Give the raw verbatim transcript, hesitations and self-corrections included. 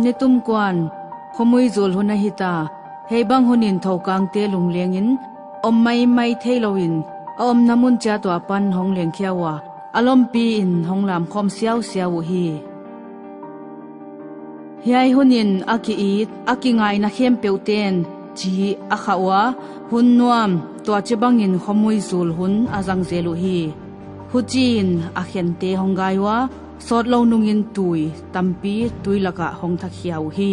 Nitum kuan khuamui zul hun ahi ta, hei bang hunin thokangte lunglengin om maimai thei loin a omna mun ciat tua pan hong lengkhia uh a, a lompi in hong lamkhawm siausiau uh hi. Hiai hunin a ki-it a kingaina khempeuhten ci a khah uh a, hun nuam tua ci bangin khuamui zul hun a zangzel uh hi. Huciin a khente hong gai uh a, sawt lo nungin tui tampi tui lakah hong thakkhia uh hi.